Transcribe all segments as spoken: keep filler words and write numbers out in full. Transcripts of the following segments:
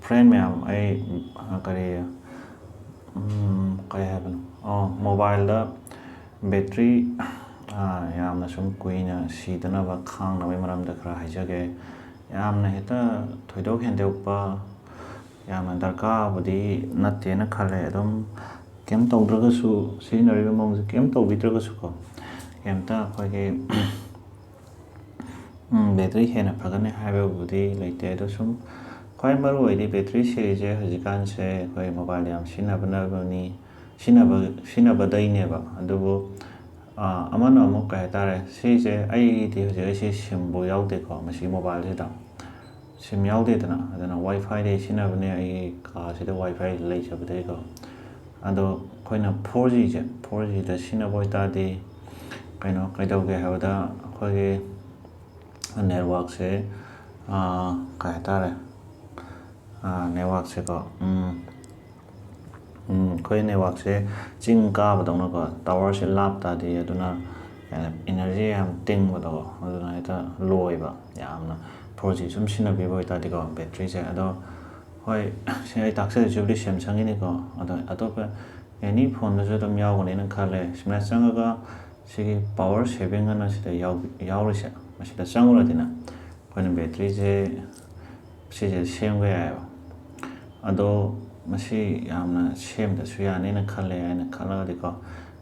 Friend ꯃꯌꯥꯝ, ꯑꯩ, ꯑ, ꯀꯔꯤ, ꯎꯝ, ꯀꯩ ꯍꯥꯏꯕꯅꯣ? ꯑꯣ, ꯃꯣꯕꯥꯏꯜꯗ ꯕꯦꯇ꯭ꯔꯤ, ꯑ, ꯌꯥꯝꯅ ꯁꯨꯝ ꯀꯨꯏꯅ ꯁꯤꯗꯅꯕ ꯈꯥꯡꯅꯕꯒꯤ ꯃꯔꯝꯗ ꯈꯔ ꯍꯥꯏꯖꯒꯦ꯫ ꯌꯥꯝꯅ ꯍꯦꯛꯇ ꯊꯣꯏꯗꯣꯛ ꯍꯦꯟꯗꯣꯛꯄ, ꯌꯥꯝꯅ ꯗꯔꯀꯥꯔꯕꯨꯗꯤ ꯅꯠꯇꯦꯅ ꯈꯜꯂꯦ꯫ ꯑꯗꯨꯝ ꯀꯩꯝ ꯇꯧꯗ꯭ꯔꯒꯁꯨ, ꯁꯤꯖꯤꯟꯅꯔꯤꯕ ꯃꯑꯣꯡꯁꯦ ꯀꯩꯝ ꯇꯧꯕꯤꯗ꯭ꯔꯒꯁꯨꯀꯣ, ꯀꯩꯝꯇ ꯑꯩꯈꯣꯏꯒꯤ ꯎꯝ, ꯕꯦꯇ꯭ꯔꯤ ꯍꯦꯟꯅ ꯐꯒꯅꯤ ꯍꯥꯏꯕꯕꯨꯗꯤ ꯂꯩꯇꯦ꯫ ꯑꯗꯣ ꯁꯨꯝ ꯈ꯭ꯋꯥꯏ ꯃꯔꯨ ꯑꯣꯏꯗꯤ ꯕꯦꯇ꯭ꯔꯤ ꯁꯤꯔꯤꯁꯦ ꯍꯧꯖꯤꯛꯀꯥꯟꯁꯦ ꯑꯩꯈꯣꯏ ꯃꯣꯕꯥꯏꯜ ꯌꯥꯝ ꯁꯤꯖꯤꯟꯅꯕꯅꯕꯅꯤ, ꯁꯤꯖꯤꯟꯅꯕ-, ꯁꯤꯖꯤꯟꯅꯕꯗꯩꯅꯦꯕ꯫ ꯑꯗꯨꯕꯨ, ꯑ, ꯑꯃꯅ ꯑꯃꯨꯛ ꯀꯩ ꯍꯥꯏꯇꯥꯔꯦ, ꯁꯤꯁꯦ ꯑꯩꯒꯤꯗꯤ ꯍꯧꯖꯤꯛ ꯑꯩꯁꯦ ꯁꯤꯝꯕꯨ ꯌꯥꯎꯗꯦꯀꯣ, ꯃꯁꯤ ꯃꯣꯕꯥꯏꯜꯁꯤꯗ ꯁꯤꯝ ꯌꯥꯎꯗꯦꯗꯅ꯫ ꯑꯗꯨꯅ WiFiꯗꯒꯤ ꯁꯤꯖꯤꯟꯅꯕꯅꯦ, ꯑꯩꯒꯤ ꯀꯥꯁꯤꯗ WiFi ꯂꯩꯖꯕꯗꯒꯤꯀꯣ꯫ ꯑꯗꯣ ꯑꯩꯈꯣꯏꯅ ꯐꯣꯔ ꯖꯤꯁꯦ, ꯐꯣꯔ ꯖꯤꯗ ꯁꯤꯖꯤꯟꯅꯕ ꯑꯣꯏꯇꯥꯔꯗꯤ ꯀꯩꯅꯣ ꯀꯩꯗꯧꯒꯦ ꯍꯥꯏꯕꯗ, ꯑꯩꯈꯣꯏꯒꯤ ꯅꯦꯠꯋꯥꯛꯁꯦ, ꯑꯥ, ꯀꯩ ꯍꯥꯏꯇꯥꯔꯦ, ꯑꯥ, ꯅꯦꯠꯋꯥꯛꯁꯦꯀꯣ, ꯎꯝ, ꯎꯝ, ꯑꯩꯈꯣꯏ ꯅꯦꯠꯋꯥꯛꯁꯦ ꯆꯤꯡ ꯀꯥꯕꯗꯧꯅꯀꯣ, ꯇꯥꯋꯔꯁꯦ ꯂꯥꯞ ꯇꯥꯗꯦ, ꯑꯗꯨꯅ ꯏꯅꯔꯖꯤ ꯌꯥꯝ ꯇꯤꯡꯕꯗꯣ, ꯑꯗꯨꯅ ꯍꯦꯛꯇ ꯂꯣꯏꯕ ꯌꯥꯝꯅ꯫ ꯐꯣꯔ ꯖꯤ ꯁꯨꯝ ꯁꯤꯖꯤꯟꯅꯕꯤꯕ ꯑꯣꯏꯇꯥꯔꯗꯤꯀꯣ, ꯕꯦꯇ꯭ꯔꯤꯁꯦ꯫ ꯑꯗꯣ ꯍꯣꯏ, ꯁꯤ ꯑꯩ ꯇꯥꯛꯆꯔꯤꯁꯤꯕꯨꯗꯤ ꯁꯦꯝꯁꯪꯒꯤꯅꯤꯀꯣ, ꯑꯗꯣ ꯑꯇꯣꯞꯄ ꯑꯦꯅꯤ ꯐꯣꯟꯗꯁꯨ ꯑꯗꯨꯝ ꯌꯥꯎꯒꯅꯦꯅ ꯈꯜꯂꯦ꯫ ꯁꯨꯃꯥꯏꯅ ꯆꯪꯉꯒ ꯁꯤꯒꯤ power saving ꯑꯅ ꯁꯤꯗ ꯌꯥꯎ-, ꯌꯥꯎꯔꯤꯁꯦ, ꯃꯁꯤꯗ ꯆꯪꯉꯨꯔꯗꯤꯅꯦ, ꯑꯩꯈꯣꯏꯅ ꯕꯦꯇ꯭ꯔꯤꯁꯦ ꯁꯤꯁꯦ ꯁꯦꯝꯕ ꯌꯥꯏꯑꯕ꯫ ꯑꯗꯣ ꯃꯁꯤ ꯌꯥꯝꯅ ꯁꯦꯝꯗ꯭ꯔꯁꯨ ꯌꯥꯅꯤꯅ ꯈꯜꯂꯦ, ꯑꯩꯅ ꯈꯜꯂꯒꯗꯤꯀꯣ꯫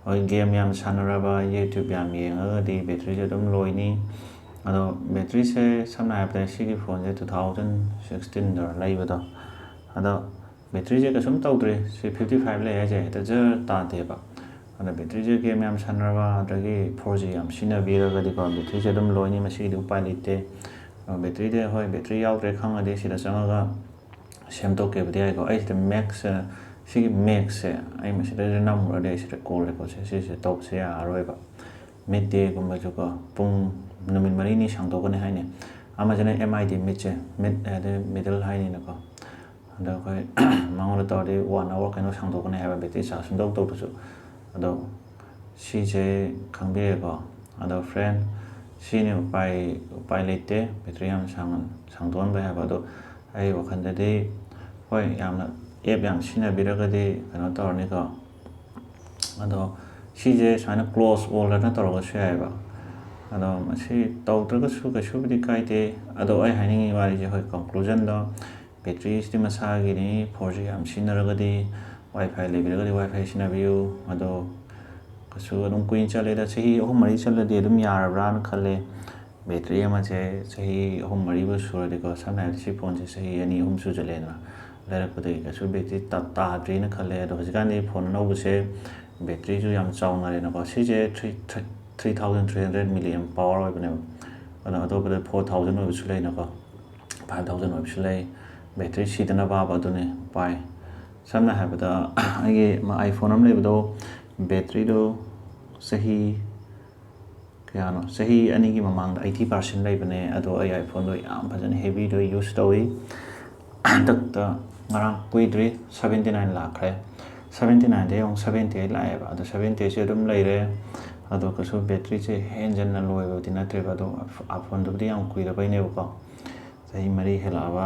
ꯍꯣꯏ, ꯒꯦꯝ ꯌꯥꯝ ꯁꯥꯟꯅꯔꯕ, YouTube ꯌꯥꯝ ꯌꯦꯡꯉꯒꯗꯤ ꯕꯦꯇ꯭ꯔꯤꯁꯦ ꯑꯗꯨꯝ ꯂꯣꯏꯅꯤ꯫ ꯑꯗꯣ ꯕꯦꯇ꯭ꯔꯤꯁꯦ ꯁꯝꯅ ꯍꯥꯏꯔꯕꯗ ꯁꯤꯒꯤ ꯐꯣꯟꯁꯦ two thousand sixteenꯗ ꯂꯩꯕꯗꯣ, ꯑꯗꯣ ꯕꯦꯇ꯭ꯔꯤꯁꯦ ꯀꯩꯁꯨꯝ ꯇꯧꯗ꯭ꯔꯤ꯫ ꯁꯤ fifty five ꯂꯩ ꯍꯥꯏꯁꯦ ꯍꯦꯛꯇ ꯖꯔ ꯇꯥꯗꯦꯕ꯫ ꯑꯗ ꯕꯦꯇ꯭ꯔꯤꯁꯦ ꯒꯦꯝ ꯌꯥꯝ ꯁꯥꯟꯅꯔꯕ, ꯑꯗꯒꯤ ꯐꯣꯔ ꯖꯤ ꯌꯥꯝ ꯁꯤꯖꯤꯟꯅꯕꯤꯔꯒꯗꯤꯀꯣ, ꯕꯦꯇ꯭ꯔꯤꯁꯦ ꯑꯗꯨꯝ ꯂꯣꯏꯅꯤ, ꯃꯁꯤꯒꯤꯗꯤ ꯎꯄꯥꯏ ꯂꯩꯇꯦ꯫ ꯑ, ꯕꯦꯇ꯭ꯔꯤꯗꯤ, ꯍꯣꯏ, ꯕꯦꯇ꯭ꯔꯤ ꯌꯥꯎꯗ꯭ꯔꯦ ꯈꯪꯉꯗꯤ ꯁꯤꯗ ꯆꯪꯉꯒ ꯁꯦꯝꯗꯣꯛꯀꯦꯕꯨꯗꯤ ꯌꯥꯏꯀꯣ꯫ ꯑꯩ ꯁꯤꯗ max, ꯑ, ꯁꯤꯒꯤ maxꯁꯦ ꯑꯩ ꯃꯁꯤꯗꯩꯗ ꯅꯝꯃꯨꯔꯗꯤ ꯑꯩ ꯁꯤꯗ call recordꯁꯦ ꯁꯤꯁꯦ ꯇꯧꯕꯁꯦ ꯌꯥꯔꯔꯣꯏꯕ꯫ Mid dayꯒꯨꯝꯕꯁꯨꯀꯣ, ꯄꯨꯡ ꯅꯨꯃꯤꯠ ꯃꯔꯤꯅꯤ ꯁꯥꯡꯗꯣꯛꯀꯅꯤ ꯍꯥꯏꯅꯦ꯫ ꯑꯃꯁꯤꯅ M I D midꯁꯦ, mid ꯍꯥꯏꯗꯤ middle ꯍꯥꯏꯅꯤꯅꯀꯣ꯫ ꯑꯗꯣ ꯑꯩꯈꯣꯏ ꯃꯉꯣꯟꯗ ꯇꯧꯔꯗꯤ one hour ꯀꯩꯅꯣ ꯁꯥꯡꯗꯣꯛꯀꯅꯤ ꯍꯥꯏꯕ, ꯕꯦꯇ꯭ꯔꯤ ꯆꯥꯔꯖ ꯁꯨꯡꯇꯧ ꯇꯧꯗ꯭ꯔꯁꯨ꯫ ꯑꯗꯣ ꯁꯤꯁꯦ ꯈꯪꯕꯤꯔꯦꯀꯣ꯫ ꯑꯗꯣ friend, ꯁꯤꯅꯤ ꯎꯄꯥꯏ, ꯎꯄꯥꯏ ꯂꯩꯇꯦ ꯕꯦꯇ꯭ꯔꯤ ꯌꯥꯝ ꯁꯥꯡ-, ꯁꯥꯡꯗꯣꯛꯍꯟꯕ ꯍꯥꯏꯕ꯫ ꯑꯗꯣ ꯑꯩ ꯋꯥꯈꯜꯗꯗꯤ ꯍꯣꯏ, ꯌꯥꯝꯅ ꯑꯦꯞ ꯌꯥꯝ ꯁꯤꯖꯤꯟꯅꯕꯤꯔꯒꯗꯤ ꯀꯩꯅꯣ ꯇꯧꯔꯅꯤꯀꯣ꯫ ꯑꯗꯣ ꯁꯤꯁꯦ ꯁꯨꯃꯥꯏꯅ ꯀ꯭ꯂꯣꯖ ꯑꯣꯜ ꯑꯅ ꯇꯧꯔꯒꯁꯨ ꯌꯥꯏꯑꯕ꯫ ꯑꯗꯣ ꯃꯁꯤ ꯇꯧꯗ꯭ꯔꯒꯁꯨ ꯀꯩꯁꯨꯕꯨꯗꯤ ꯀꯥꯏꯗꯦ꯫ ꯑꯗꯣ ꯑꯩ ꯍꯥꯏꯅꯤꯡꯉꯤ ꯋꯥꯔꯤꯁꯦ, ꯍꯣꯏ, ꯀꯟꯀ꯭ꯂꯨꯖꯟꯗꯣ, ꯕꯦꯇ꯭ꯔꯤꯁꯤꯗꯤ ꯃꯁꯥꯒꯤꯅꯤ꯫ ꯐꯣꯔ ꯖꯤ ꯌꯥꯝ ꯁꯤꯖꯤꯟꯅꯔꯒꯗꯤ, ꯋꯥꯏ ꯐꯥꯏ ꯂꯩꯕꯤꯔꯒꯗꯤ ꯋꯥꯏ ꯐꯥꯏ ꯁꯤꯖꯤꯟꯅꯕꯤꯌꯨ꯫ ꯑꯗꯣ ꯀꯩꯁꯨ ꯑꯗꯨꯝ ꯀꯨꯏꯅ ꯆꯠꯂꯦꯗ, ꯆꯍꯤ ꯑꯍꯨꯝ ꯃꯔꯤ ꯆꯠꯂꯗꯤ ꯑꯗꯨꯝ ꯌꯥꯔꯕ꯭ꯔꯥꯅ ꯈꯜꯂꯦ꯫ ꯕꯦꯇ꯭ꯔꯤ ꯑꯃꯁꯦ ꯆꯍꯤ ꯑꯍꯨꯝ ꯃꯔꯤꯕꯨ ꯁꯨꯔꯗꯤꯀꯣ, ꯁꯝꯅ ꯍꯥꯏꯔꯕꯗ ꯁꯤ ꯐꯣꯟꯁꯦ ꯆꯍꯤ ꯑꯅꯤ ꯑꯍꯨꯝ ꯁꯨꯖꯜꯂꯦꯗꯅ, ꯂꯩꯔꯛꯄꯗꯒꯤ ꯀꯩꯁꯨ ꯕꯦꯇ꯭ꯔꯤ ꯇꯥ-, ꯇꯥꯗ꯭ꯔꯤꯅ ꯈꯜꯂꯦ꯫ ꯑꯗꯣ ꯍꯧꯖꯤꯛꯀꯥꯟꯗꯤ ꯐꯣꯟ ꯑꯅꯧꯕꯁꯦ ꯕꯦꯇ꯭ꯔꯤꯁꯨ ꯌꯥꯝ ꯆꯥꯎꯅꯔꯦꯅꯀꯣ꯫ ꯁꯤꯁꯦ three, three thousand three hundred milliamp power ꯑꯣꯏꯕꯅꯦꯕ꯫ ꯑꯗꯣ ꯑꯇꯣꯞꯄꯗ four thousand ꯑꯣꯏꯕꯁꯨ ꯂꯩꯅꯀꯣ, five thousand ꯑꯣꯏꯕꯁꯨ ꯂꯩ꯫ ꯕꯦꯇ꯭ꯔꯤ ꯁꯤꯗꯅꯕ ꯑꯗꯨꯅꯤ ꯎꯄꯥꯏ꯫ ꯁꯝꯅ ꯍꯥꯏꯔꯕꯗ ꯑꯩꯒꯤ iPhone ꯑꯃ ꯂꯩꯕꯗꯣ, ꯕꯦꯇ꯭ꯔꯤꯗꯣ ꯆꯍꯤ ꯀꯌꯥꯅꯣ, ꯆꯍꯤ ꯑꯅꯤꯒꯤ ꯃꯃꯥꯡꯗ eighty percent ꯂꯩꯕꯅꯦ꯫ ꯑꯗꯣ ꯑꯩ iPhone-ꯗꯣ ꯌꯥꯝ ꯐꯖꯅ heavy-ꯗꯣ use ꯇꯧꯏ꯫ ꯍꯟꯗꯛꯇ ꯉꯔꯥꯡ ꯀꯨꯏꯗ꯭ꯔꯤ seventy nine ꯂꯥꯛꯈ꯭ꯔꯦ꯫ Seventy nine-ꯗꯒꯤ ꯑꯃꯨꯛ seventy eight ꯂꯥꯛꯑꯦꯕ꯫ ꯑꯗꯣ seventy eight-ꯁꯦ ꯑꯗꯨꯝ ꯂꯩꯔꯦ꯫ ꯑꯗꯣ ꯀꯩꯁꯨ ꯕꯦꯇ꯭ꯔꯤꯁꯦ ꯍꯦꯟꯖꯟꯅ ꯂꯣꯏꯕꯗꯤ ꯅꯠꯇ꯭ꯔꯦꯕ꯫ ꯑꯗꯣ iPhone-ꯗꯨꯕꯨꯗꯤ ꯌꯥꯝ ꯀꯨꯏꯔꯕꯩꯅꯦꯕꯀꯣ, ꯆꯍꯤ ꯃꯔꯤ ꯍꯦꯜꯂꯛꯑꯕ꯫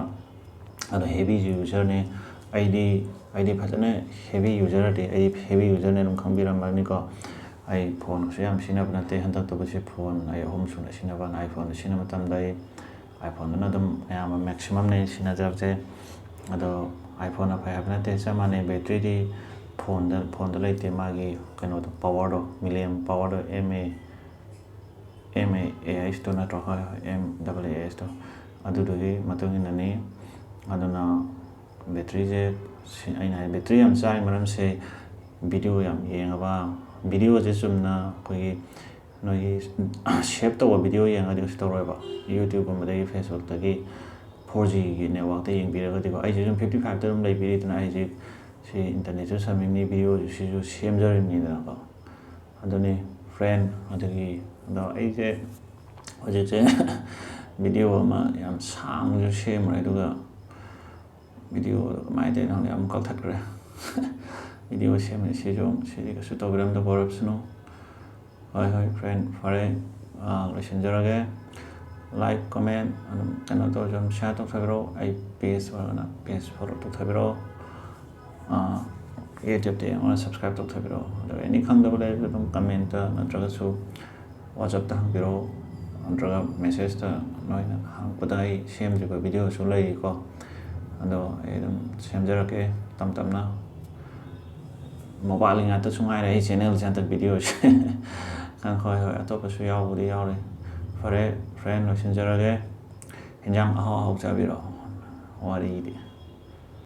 ꯑꯗꯣ heavy user-ꯅꯦ꯫ ꯑꯩꯗꯤ, ꯑꯩꯗꯤ ꯐꯖꯅ heavy user-ꯗꯤ, ꯑꯩ heavy user-ꯅꯦ ꯑꯗꯨꯝ ꯈꯪꯕꯤꯔꯝꯃꯅꯤꯀꯣ꯫ ꯑꯩ ꯐꯣꯟꯁꯨ ꯌꯥꯝ ꯁꯤꯖꯤꯟꯅꯕ ꯅꯠꯇꯦ꯫ ꯍꯟꯗꯛꯇꯕꯨ ꯁꯤ ꯐꯣꯟ ꯑꯩ ꯑꯍꯨꯝ ꯁꯨꯅ ꯁꯤꯖꯤꯟꯅꯕ꯫ iPhone-ꯗ ꯁꯤꯖꯤꯟꯅꯕ ꯃꯇꯝꯗ ꯑꯩ iPhone-ꯗꯨꯅ ꯑꯗꯨꯝ ꯑꯌꯥꯝꯕ maximum-ꯅꯦ ꯁꯤꯖꯤꯟꯅꯖꯕꯁꯦ꯫ ꯑꯗꯣ iPhone-ꯅ ꯐꯩ ꯍꯥꯏꯕ ꯅꯠꯇꯦ, ꯆꯞ ꯃꯥꯟꯅꯩ꯫ ꯕꯦꯇ꯭ꯔꯤꯗꯤ ꯐꯣꯟꯗ, ꯐꯣꯟꯗ ꯂꯩꯇꯦ, ꯃꯥꯒꯤ ꯀꯩꯅꯣꯗꯣ, power-ꯗꯣ, milliamp power-ꯗꯣ, M A, M A H-ꯇꯣ ꯅꯠꯇ꯭ꯔꯣ? ꯍꯣꯏ, ꯍꯣꯏ, M A H-ꯇꯣ꯫ ꯑꯗꯨꯗꯨꯒꯤ ꯃꯇꯨꯡ ꯏꯟꯅꯅꯤ꯫ ꯑꯗꯨꯅ ꯕꯦꯇ꯭ꯔꯤꯁꯦ ꯁꯤ-, ꯑꯩꯅ ꯍꯥꯏ, ꯕꯦꯇ꯭ꯔꯤ ꯌꯥꯝ ꯆꯥꯔꯤ ꯃꯔꯝꯁꯦ, video ꯌꯥꯝ ꯌꯦꯡꯉꯕ, video-ꯁꯦ ꯆꯨꯝꯅ ꯑꯩꯈꯣꯏꯒꯤ ꯅꯣꯏꯒꯤ save ꯇꯧꯕ video ꯌꯦꯡꯉꯗꯤ ꯀꯩꯁꯨ ꯇꯧꯔꯣꯏꯕ꯫ YouTube-ꯀꯨꯝꯕꯗꯒꯤ, Facebook-ꯇꯒꯤ four G-ꯒꯤ network-ꯇ ꯌꯦꯡꯕꯤꯔꯒꯗꯤꯀꯣ꯫ ꯑꯩꯁꯦ ꯑꯗꯨꯝ fifty five-ꯇ ꯑꯗꯨꯝ ꯂꯩꯕꯤꯔꯤꯗꯅ, ꯑꯩꯁꯦ ꯁꯤ internet-ꯁꯨ ꯁꯝꯃꯤꯕꯅꯤ, video-ꯁꯨ ꯁꯤꯁꯨ ꯁꯦꯝꯖꯔꯤꯕꯅꯤꯗꯅꯀꯣ꯫ ꯑꯗꯨꯅꯤ friend꯫ ꯑꯗꯨꯒꯤ, ꯑꯗꯣ ꯑꯩꯁꯦ ꯍꯧꯖꯤꯛꯁꯦ video ꯑꯃ ꯌꯥꯝ ꯁꯥꯡꯅꯁꯨ ꯁꯦꯝꯃꯨꯔꯦ, ꯑꯗꯨꯒ video-ꯗꯣ ꯀꯃꯥꯏꯅ ꯇꯧꯔꯤꯅꯣ ꯈꯪꯗꯦ, ꯑꯃꯨꯛ ꯀꯛꯊꯠꯈ꯭ꯔꯦ꯫ Video ꯁꯦꯝꯃꯦ, ꯁꯤꯁꯨ, ꯁꯤꯗꯤ ꯀꯩꯁꯨ ꯇꯧꯕꯤꯔꯝꯗꯕ ꯑꯣꯏꯔꯞꯁꯅꯨ꯫ ꯍꯣꯏ, ꯍꯣꯏ, friend, ꯐꯔꯦ, ꯑꯥ, ꯂꯣꯏꯁꯤꯟꯖꯔꯒꯦ꯫ Like, comment, ꯑꯗꯨꯝ ꯀꯩꯅꯣ ꯇꯧꯔꯁꯨ ꯑꯗꯨꯝ share ꯇꯧꯊꯕꯤꯔꯛꯑꯣ꯫ ꯑꯩ page ꯑꯣꯏꯔꯒꯅ page follow ꯇꯧꯊꯕꯤꯔꯛꯑꯣ꯫ ꯑꯥ, YouTube-ꯇ ꯌꯦꯡꯉꯒꯅ subscribe ꯇꯧꯊꯕꯤꯔꯛꯑꯣ꯫ ꯑꯗꯣ any ꯈꯪꯗꯕ ꯂꯩꯔꯁꯨ ꯑꯗꯨꯝ comment-ꯇ ꯅꯠꯇ꯭ꯔꯒꯁꯨ WhatsApp-ꯇ ꯍꯪꯕꯤꯔꯛꯑꯣ, ꯅꯠꯇ꯭ꯔꯒ message-ꯇ ꯅꯣꯏꯅ ꯍꯪꯉꯛꯄꯗ ꯑꯩ ꯁꯦꯝꯗ꯭ꯔꯤꯕ video-ꯁꯨ ꯂꯩꯔꯤꯀꯣ꯫ ꯑꯗꯣ ꯑꯩ ꯑꯗꯨꯝ ꯁꯦꯝꯖꯔꯛꯀꯦ ꯇꯞ ꯇꯞꯅ꯫ Mobile-ꯒꯤ ꯉꯥꯛꯇꯁꯨ ꯉꯥꯏꯔꯦ ꯑꯩ channel-ꯁꯦ ꯍꯟꯗꯛ video-ꯁꯦ꯫ ꯈꯪ-, ꯍꯣꯏ, ꯍꯣꯏ, ꯑꯇꯣꯞꯄꯁꯨ ꯌꯥꯎꯕꯨꯗꯤ ꯌꯥꯎꯔꯤ꯫ ꯐꯔꯦ, friend, ꯂꯣꯏꯁꯤꯟꯖꯔꯒꯦ꯫ ꯍꯤꯟꯖꯥꯡ ꯑꯍꯥꯎ ꯑꯍꯥꯎ ꯆꯥꯕꯤꯔꯣ꯫ ꯋꯥꯔꯤꯗꯤ꯫